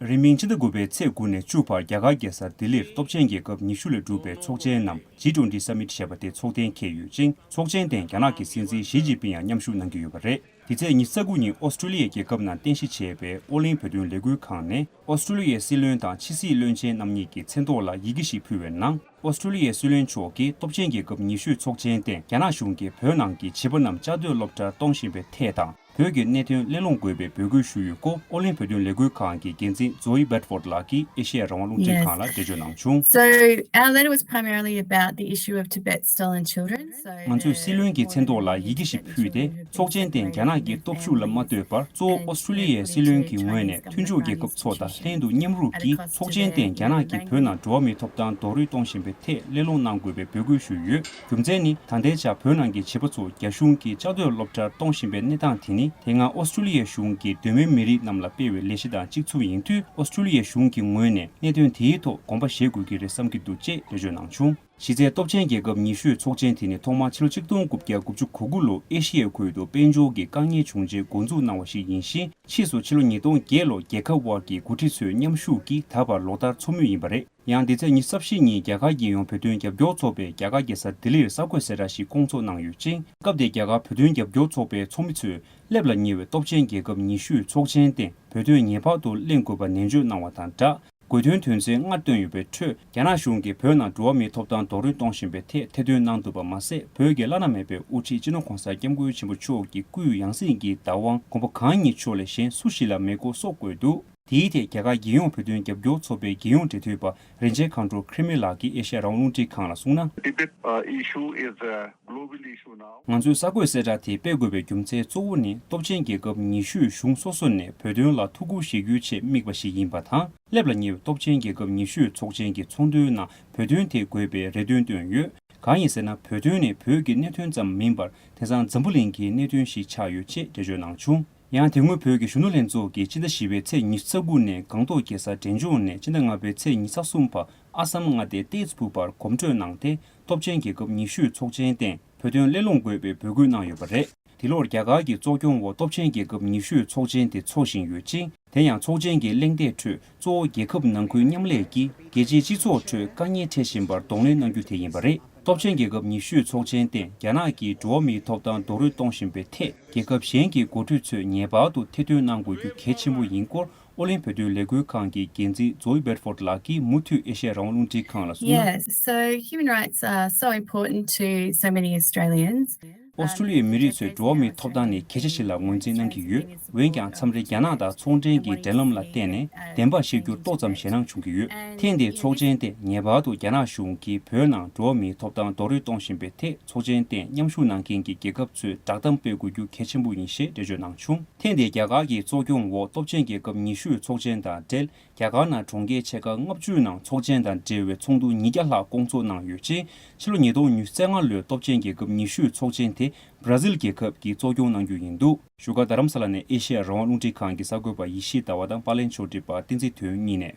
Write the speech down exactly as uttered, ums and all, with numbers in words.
རིང་མིན་ཕྱི་ཟླ་དགུ་པའི་ཚེས་དགུ་ནས་བཅུ་བར་རྒྱ་གར་རྒྱལ་ས་ལྡི་ལིར་སྟོབས་ཆེན་རྒྱལ་ཁབ་ཉི་ཤུ་ལས་གྲུབ་པའི་ཚོགས་ཆེན་ནམ་ཇི་ཊུ་ཝེན་ཊི་སམ་མིཊ་ཞེས་པ་དེ་ཚོགས་གཏན་འཁེལ་ཡོད་ཅིང་། ཚོགས་ཆེན་སྟེང་རྒྱ་ནག་གི་སྲིད་འཛིན་ཞི་ཅིན་ཕིང་ཡང་མཉམ་ཞུགས་གནང་གི་ཡོད་པ་རེད། དེ་ཚེས་ཉི་ཤུ་རྩ་དགུ་ཉིན་ཨོ་སི་ཀྲུ་ལི་ཡའི་རྒྱལ་ཁབ་ནང་རྟེན་གཞི་བྱས་པའི་ཨོ་གླིང་བོད་དོན་ལས་འགུལ་ཁང་ནས་ཨོ་སི་ཀྲུ་ལི་ཡའི་སྲིད་བློན་དང་ཕྱི་སྲིད་བློན་ཆེན་རྣམ་གཉིས་ཀྱི་མཚན་ཐོག་ལ་ཡི་གེ་ཞིག་ཕུལ་བའི་ནང་། ཨོ་སི་ཀྲུ་ལི་ཡའི་སྲིད་བློན་མཆོག་གིས་སྟོབས་ཆེན་རྒྱལ་ཁབ་ཉི་ཤུའི་ཚོགས་ཆེན་སྟེང་རྒྱ་ནག་གཞུང་གིས་བོད་ནང་གི་བྱིས་པ་རྣམས་བཅའ་སྡོད་སློབ་གྲྭར་གཏོང་བཞིན་པའི་ཐད་དང་། བོད་ཀྱི་གནད་དོན་གླེང་སློང་དགོས་པའི་འབོད་སྐུལ་ཞུས་ཡོད་སྐོར་ཨོ་གླིང་བོད་དོན་ལས་འགུལ་ཁང་གི་འགན་འཛིན་ཛོ་ཨི་བེད་ཕོར་ལགས་ཀྱིས་ཨེ་ཤེ་ཡ་རང་དབང་རླུང་འཕྲིན་ཁང་ལ་འགྲེལ་བརྗོད་གནང་བྱུང་། So our letter was primarily about the issue of Tibet stolen children. So ང་ཚོས་སྲིད་བློན་གྱི་མཚན་ཐོག་ལ་ཡི་གེ་ཞིག་ཕུལ་ཏེ། ཚོགས་ཆེན་སྟེང་རྒྱ་ནག་གི་སྟོབས་ཤུགས་ལ་མ་ལྟོས་པར། གཙོ་བོ་ཨོ་སི་ཀྲུ་ལི་ཡའི་སྲིད་བློན་གྱི་ངོས་ནས་མཐུན་ཕྱོགས་རྒྱལ་ཁབ་ཚོ་དང་ལྷན་དུ་མཉམ་རུབ་ཀྱིས་ཚོགས་ཆེན་སྟེང་རྒྱ་ནག་གིས་བོད་ནང་འགྲོ་བ་མིའི་ཐོབ་ཐང་རྡོག་རོལ་གཏོང་བཞིན་པའི་ཐད་གླེང་སློང་གནང་དགོས་པའི་འབོད་སྐུལ་ཞུས་ཡོད། རྒྱུ་མཚན་ནི། ད་ལྟའི་ཆར་བོད་ནང་གི་བྱིས་པ་ཚོ་རྒྱ་གཞུང་གིས་བཅའ་སྡོད་སློབ་གྲྭར་གཏོང་བཞིན་པའི་གནས་སྟངས་དེ་ནི། དེ་སྔ་ཨོ་སི་ཀྲུ་ལི་ཡའི་གཞུང་གིས་གདོད་མའི་མི་རིགས་རྣམས་ལ་སྤེལ་བའི་ལས་གཞི་དང་གཅིག་མཚུངས་ཡིན་དུས། ཨོ་སི་ཀྲུ་ལི་ཡའི་གཞུང་གི་ངོས་ནས་གནད་དོན་དེའི་ཐོག་དགོངས་པ་བཞེས་དགོས་ཀྱི་རེད་བསམ་གྱི་འདུག་ཅེས་འགྲེལ་བརྗོད་གནང་བྱུང་། གཞི་རྩའི་སྟོབས་ཆེན་རྒྱལ་ཁབ་ཉི་ཤུའི་ཚོགས་ཆེན་དེ་ནི་ཐོག་མར་ཕྱི་ལོ་ཆིག་སྟོང་དགུ་བརྒྱ་དགུ་བཅུ་གོ་དགུ་ལོ་ཨེ་ཤི་ཡའི་ཁུལ་དུ་དཔལ་འབྱོར་གྱི་དཀའ་ངལ་བྱུང་རྗེས་འགོ་འཛུགས་གནང་བ་ཞིག་ཡིན་ཞིང་། ཕྱིས་སུ་ཕྱི་ལོ་ཉིས་སྟོང་བརྒྱད་ལོར་རྒྱལ་ཁབ་དབར་གྱི་འགོ་ཁྲིད་ཚོའི་མཉམ་ཞུགས་ཀྱིས་ད་བར་ལོ་ལྟར་འཚོགས་མུས་ཡིན་པ་རེད། ཡང་དེ་ཚེས་ཉི་ཤུ་རྩ་བཞི་ཉིན་རྒྱ་གར་རྒྱལ་ཡོངས་བོད་དོན་རྒྱབ་སྐྱོར་ཚོགས་པས་རྒྱ་གར་རྒྱལ་ས་ལྡི་ལིར་གསར་འགོད་གསལ་བསྒྲགས་ཤིག་བསྐོང་ཚོགས་གནང་ཡོད་ཅིང་། སྐབས་དེར་རྒྱ་གར་བོད་དོན་རྒྱབ་སྐྱོར་ཚོགས་པའི་ཚོགས་མི་ཚོས་སླེབས་ལ་ཉེ་བའི་སྟོབས་ཆེན་རྒྱལ་ཁབ་ཉི་ཤུའི་ཚོགས་ཆེན་སྟེང་བོད་དོན་ངེས་པར་དུ་གླེང་དགོས་པ་ནན་བརྗོད་གནང་བ་དང་སྦྲགས། དགོས་དོན་དོན་ཚན་ལྔ་བཏོན་ཡོད་པའི་ཁྲོད། རྒྱ་ནག་གཞུང་གིས་བོད་ནང་འགྲོ་བ་མིའི་ཐོབ་ཐང་རྡོག་རོལ་གཏོང་བཞིན་པའི་ཐད་ཐེར་འདོན་གནང་འདུག་པ་མ་ཟད། བོད་ཀྱི་བླ་ན་མེད་པའི་དབུ་ཁྲིད་སྤྱི་ནོར་གོང་ས་སྐྱབས་མགོན་ཆེན་པོ་མཆོག་གི་སྐུའི་ཡང་སྲིད་ཀྱི་བདག་དབང་དགོངས་པ་གང་ཡིན་ཕྱོགས་ལས་གཞན་སུ་ཞིག་ལ་མེད་སྐོར་སོགས་བཀོད་འདུག་དེའི་ཐད་རྒྱ་གར་རྒྱལ་ཡོངས་བོད་དོན་རྒྱབ་སྐྱོར་ཚོགས་པའི་རྒྱལ་ཡོངས་འབྲེལ་མཐུད་པ་རིན་ཆེན་མཁའ་འགྲོ་ཁེར་མེ་ལགས་ཀྱིས་ཨེ་ཤེ་ཡ་རང་དབང་རླུང་འཕྲིན་ཁང་ལ་གསུངས་ན། Tibet uh, issue is a global issue now. ང་ཚོས་གསར་འགོད་གསལ་བསྒྲགས་དེ་སྤེལ་དགོས་པའི་རྒྱུ་མཚན་གཙོ་བོ་ནི། སྟོབས་ཆེན་རྒྱལ་ཁབ་ཉི་ཤུས་གཞུང་སོ་སོ་ནས་བོད་དོན་ལ་ཐུགས་ཁུར་བཞེས་རྒྱུའི་ཆེད་དམིགས་པ་ཞིག་ཡིན་པ་དང་། སླེབས་ལ་ཉེ་བའི་སྟོབས་ཆེན་རྒྱལ་ཁབ་ཉི་ཤུའི་ཚོགས་ཆེན་གྱི་ཚོགས་འདུའི་ནང་བོད་དོན་དེ་དགོས་པའི་རེ་འདུན་བཏོན་ཡོད། གང་ཡིན་ཟེར་ན། བོད་དོན་ནི་བོད་ཀྱི་གནད་དོན་ཙམ་མིན་པར། དེང་སང་འཛམ་བུ་གླིང་གི་གནད་དོན་ཞིག་ཆགས་ཡོད་ཅེས་འགྲེལ་བརྗོད་གནང་བྱུང་། ཡང་དེ་སྔོན་བོད་ཀྱི་གཞོན་ནུ་ལྷན་ཚོགས་ཀྱིས་ཕྱི་ཟླ་བཞི་པའི་ཚེས་ཉི་ཤུ་རྩ་དགུ་ནས་སྒང་ཏོག་རྒྱལ་ས་འབྲས་ལྗོངས་ནས་ཕྱི་ཟླ་ལྔ་པའི་ཚེས་ཉི་ཤུ་རྩ་གསུམ་བར་ཨ་སམ་མངའ་སྡེའི་ཏེ་ཙི་ཕུ་བར་གོམ་བགྲོད་གནང་སྟེ། སྟོབས་ཆེན་རྒྱལ་ཁབ་ཉི་ཤུའི་ཚོགས་ཆེན་སྟེང་བོད་དོན་གླེང་སློང་དགོས་པའི་འབོད་སྐུལ་གནང་ཡོད་པ་རེད། འདི་ལོར་རྒྱ་གར་གྱི་གཙོ་སྐྱོང་འོག་སྟོབས་ཆེན་རྒྱལ་ཁབ་ཉི་ཤུའི་ཚོགས་ཆེན་དེ་འཚོགས་བཞིན་ཡོད་ཅིང་། དེ་ཡང་ཚོགས་ཆེན་གྱི་གླེང་སྟེགས་ཁྲོད་གཙོ་བོ་རྒྱལ་ཁབ་ནང་ཁུལ་མཉམ་ལས་ཀྱིས་རྒྱལ་སྤྱིའི་སྤྱི་ཚོགས་ཁྲོད་དཀའ་ངལ་འཕྲད་བཞིན་པར་གདོང་ལེན་གནང་རྒྱུ་དེ་ཡིན་པ་རེད། སྟོབས་ཆེན་རྒྱལ་ཁབ་ཉི་ཤུའི་ཚོགས་ཆེན་སྟེང་རྒྱ་ནག་གིས་འགྲོ་བ་མིའི་ཐོབ་ཐང་རྡོག་རོལ་གཏོང་བཞིན་པའི་ཐད། རྒྱལ་ཁབ་གཞན་གྱི་འགོ་ཁྲིད་ཚོས་ངེས་པར་དུ་ཐེར་འདོན་གནང་དགོས་རྒྱུ་གལ་ཆེན་པོ་ཡིན་སྐོར། ཨོ་གླིང་བོད་དོན་ལས་འགུལ་ཁང་གི་འགན་འཛིན་ཛོའི་བེད་ཕོར་ལགས་ཀྱིས་མུ་མཐུད་ཨེ་ཤེ་ཡ་རང་དབང་རླུང་འཕྲིན་ཁང་ལ་གསུངས་ན། Yes, so human rights are so important to so many Australians. ཨོ་སི་ཀྲུ་ལི་ཡའི་མི་རིགས་ཚོས་འགྲོ་བ་མིའི་ཐོབ་ཐང་ནི་གལ་ཆེ་ཞིག་ལ་ངོས་འཛིན་གནང་གི་ཡོད། འོན་ཀྱང་མཚམས་རེ་རྒྱ་ནག་དང་ཚོང་འབྲེལ་གྱི་འབྲེལ་ལམ་ལ་བརྟེན་ནས་བདེན་པ་བཤད་རྒྱུར་ཏོག་ཙམ་ཞེད་སྣང་བྱུང་གི་ཡོད། ཐེངས་འདིའི་ཚོགས་ཆེན་སྟེང་ངེས་པར་དུ་རྒྱ་ནག་གཞུང་གིས་བོད་ནང་འགྲོ་བ་མིའི་ཐོབ་ཐང་རྡོག་རོལ་གཏོང་བཞིན་པའི་ཐད། ཚོགས་ཆེན་སྟེང་མཉམ་ཞུགས་གནང་མཁན་གྱི་རྒྱལ་ཁབ་ཚོས་བསྒྲགས་གཏམ་སྤེལ་དགོས་རྒྱུ་གལ་ཆེན་པོ་ཡིན་ཞེས་འགྲེལ་བརྗོད་གནང་བྱུང་། ཐེངས་འདིའི་རྒྱ་གར་གྱི་གཙོ་སྐྱོང་འོག་སྟོབས་ཆེན་རྒྱལ་ཁབ་ཉི་ཤུའི་ཚོགས་ཆེན་དང་འབྲེལ། རྒྱ་གར་ནང་གྲོང་ཁྱེར་ཆེ་ཁག་ལྔ་བཅུ་ནང་ཚོགས་ཆེན་དང་འབྲེལ་བའི་ཚོགས་འདུ་ཉིས་བརྒྱ་ལྷག་བསྐོང་ཚོགས་གནང་ཡོད་ཅིང་། ཕྱི་ལོ་ཉིས་སྟོང་ཉི་ཤུ་རྩ་ལྔ་ལོའི་སྟོབས་ཆེན་རྒྱལ་ཁབ་ཉི་ཤུའི་ཚོགས་ཆེན་དེ་བྷ་ར་ཟིལ་རྒྱལ་ཁབ་ཀྱིས་གཙོ་སྐྱོང་གནང་རྒྱུ་ཡིན་འདུག་བཞུགས་སྒར་རྡ་རམ་ས་ལ་ནས་ཨེ་ཤེ་ཡ་རང་དབང་རླུང་འཕྲིན་ཁང་གི་གསར་འགོད་པ་ཡེ་ཤེས་ཟླ་བ་དང་པར་ལེན་ཕྱོགས་སྒྲིག་པ་བསྟན་འཛིན་དོན་གཉིས་ནས།